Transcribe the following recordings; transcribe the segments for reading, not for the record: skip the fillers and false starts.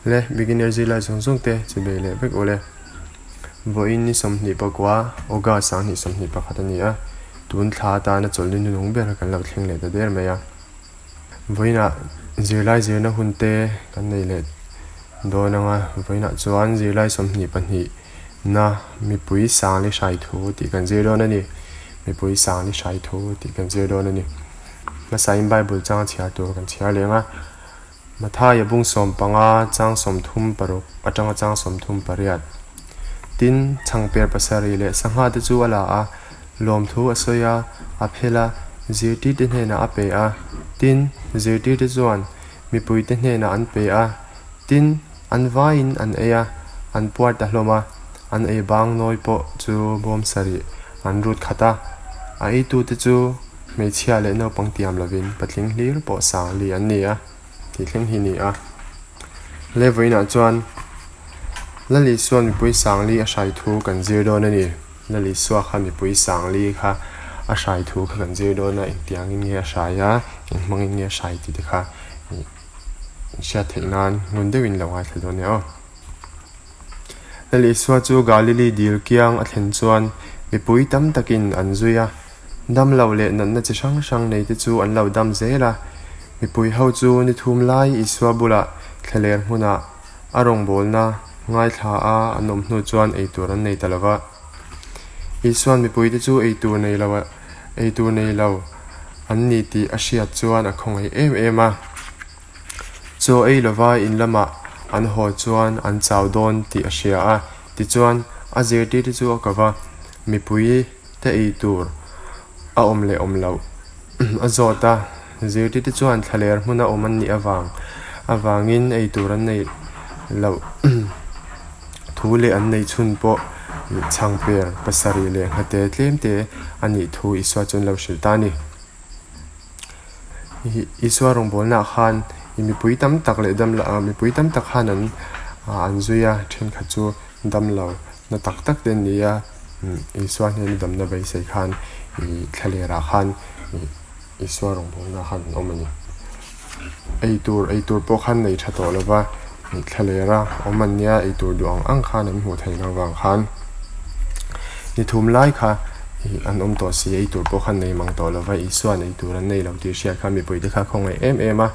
Le beginner zirlai zawng zawng te chi bei leh vek ule. Vawiin ni 24 August 2021 a ni a, tun thla atana chawlhni nunung ber kan lo thleng leh ta der mai a. Vawiinah zirlai zirna hun te kan nei leh dawn ang a, vawiinah chuan zirlai 22 na mipui sangli hrai thu tih kan zir dawn a ni. Mipui sangli hrai thu tih kan zir dawn a ni. Hmasain Bible chang chhiar tur kan chhiar leng a, Mathaia bung 15 chang 36 atanga chang 38. Tin, chhangper pasarih leh sangha te chu a la a, lawmthu a sawi a, a phel a, zirtirte hnenah a pe a. Tin, zirtirte chuan mipuite hnenah an pe a. Tin, an vaiin an ei a, an puar ta hlawm a, an ei bang nawi pawh chu bawm sarih an rut khat a. A eitute chu hmeichhia leh naupang tiam lovin patling hlir pawh sang li an ni a, tih thleng hi a ni a. Levawiinah chuan Lal Isua'n mipui sang li a hrai thu kan zir dawn a ni. Lal Isua kha mipui sang li kha a hrai thu kha kan zir dawn a, engtiangin nge a hrai a, eng hmangin nge a hrai tih te kha hriat theih nan ngun deuhin lo ngaithla dawn nia aw. Lal Isua chu Galili dil kiang a thlen chuan mipui tam takin an zui a, dam lo leh natna chi hrang hrang nei te chu an lo dam zel a. Mipui ho chu ni thum lai Isua bulah thlaler hmunah a rawngbawlna ngaithla a an awm hnu chuan eitur an nei ta lo va. Isua'n mipuite chu eitur nei lo eitur nei lo an ni tih a hriat chuan a khawngaih em em a. Chaw ei lova in lamah an haw chuan an chau dawn tih a hria a, tichuan a zirtirte chu a kava mipui te ei tur a awm leh awm loh a zawt a, zirtirte chuan thlaler hmuna awm an nih avang avangin ei tur an neih loh thu leh an neih chhun pawh chhangper pasarih leh nghate tlem te a nih thu Isua chuan lo hrilh ta a ni. Isua rawngbawlnaah khan ih mipui tam tak leh dam ah mipui tam tak khan an ah an zui a thenkhat chu dam lo na tak tak te an ni a Isua hnena damna beisei khan ih thlalerah khan ih Isua rawngbawlnaah khan an awm a ni. Eitur eitur pawh khan nei tha tawh lo va ih thlalera awm an nia eitur duh ang ang khan an hmuh theih loh vang khan ni thum lai kha ih an awm tawh si eitur pawh khan nei mang tawh lo va Isua'n eitur an nei lo tih hriat khan mipui te kha khawngaih em em a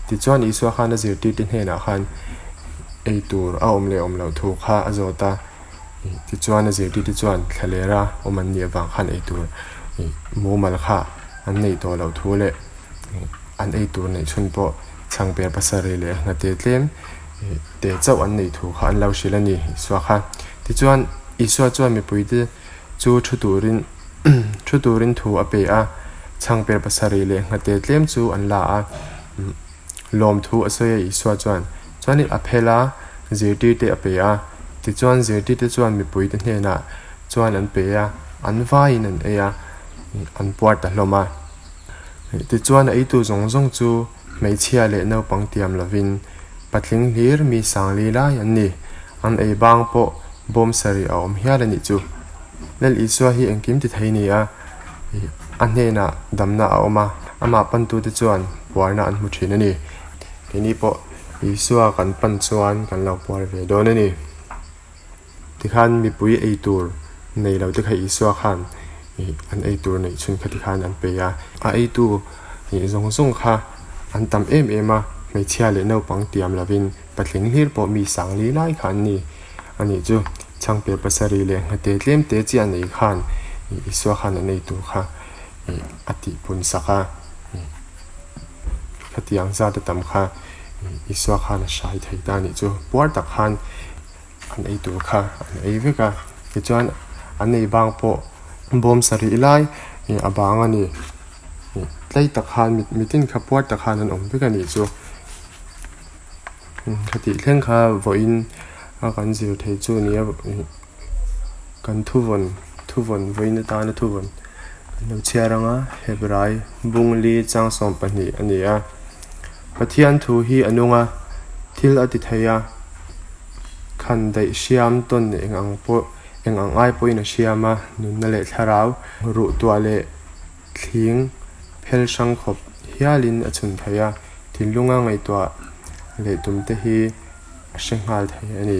tichuan Isua khan a zirtirte hnenah khan eitur a awm leh awm loh thu kha a zawt a tichuan a zirtirte chuan thlalera awm an nih avang khan eitur ih mumal kha an neih tawh loh thu leh an ei tur neih chhun pawh chhangper pasarih leh nghate tlem te chauh an neih thu kha an lo hrilh a ni Isua kha. Tichuan Isua chuan mipuite chu thu turin thu turin thu a pe a, chhangper pasarih leh nghate tlem chu an la a, lawm thu a sawi a Isua chuan. Chuanin a phel a, zirtirte a pe a, tichuan zirtirte chuan mipuite hnenah chuan an pe a, an vaiin an ei a, an puar ta hlawm a. Tichuan a eitu zawng zawng chu hmeichhia leh naupang tiam lovin patling hlir mi sangli lai an ni. An ei bang pawh bawm sarih a awm hial a nih chu. Lal Isua hi engkim ti thei ni a, a hnenah damna a awm a, amah pantute chuan puarna an hmu thin a ni. Keini pawh Isua kan pan chuan kan lo puar ve dawn a ni. Tikhan mipui ei tur nei lo te kha Isua khan ih an ei tur neih chhun kha tikhan an pe a. A eitu ih zawng zawng kha an tam em em a, hmeichhia leh naupang tiam lovin patling hlir pawh mi sang li lai kha an ni. A nih chu chhangper pasarih leh nghate tlem te chiah nei khan ih Isua khan an ei tur kha ih a tihpun sak a. Khatiang zat a tam kha ih Isua khan a hrai thei ta a nih chu. Puar tak khan an ei tur kha an ei vek a tichuan an ei bang pawh bawm sarih lai ih a bang a ni ih tlei tak khan mitin kha puar tak khan an awm vek a nih chu khatih thleng kha vawiin a kan zir thei chu a ni a ih kan thuvawn thuvawn vawiin atana thuvawn kan lo chhiar ang a Hebrai bungli chang 12 a ni a Pathian thu hi a nung a thil a ti thei a. Khan daih hriam tawn eng ang pawh eng ang ai pawhin a hriam a, nunna leh thlarau ruh tuah leh thling phel hrang khawp hialin a chhun thei a, thinlunga ngaihtuah leh tum te hi A hre nghal thei a ni.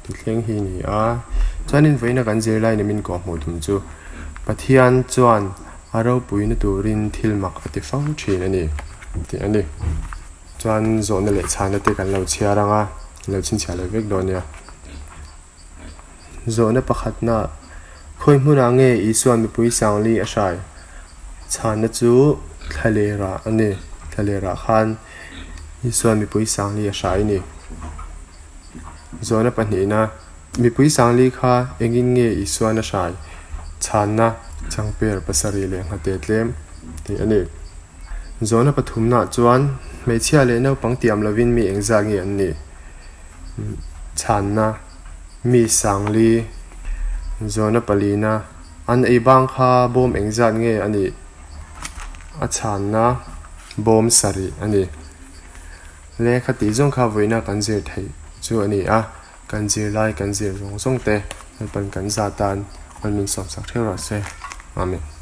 Tithleng hi ni a. Chuanin vawiina kan zirlai ni min kawhhmuh tum chu Pathian chuan a ropuina turin thil mak a ti fo thin a ni tih a ni. Chuan zawhna leh chhana te kan lo chhiar ang a, lo chhinchhiah leh vek dawn nia. Zawhna pakhatna, Khawi hmunah nge Isua mipui sangli a hrai? Chhanna chu thlalerah a ni. Thlalerah khan Isua mipui sangli a hrai a ni. Zawhna pahnihna, Mipui sangli kha engin nge Isua'n a hrai? Chhanna, Changper pasarih leh nghate tlem tih a ni. Zawhna pathumnaah chuan hmeichhia leh naupang tiam lovin mi engzat nge an nih? Chhanna, Mi sangli, zawhna palina, an ei bang kha bawm engzat nge a nih? A chhanna, Bawm sarih a ni. Lehkha tih zawng kha vawiina kan zir theih chu a ni a, kan zirlai kan zir zawng zawng te Lalpan kan za tan an min sawmsak theuh rawh se. Amen.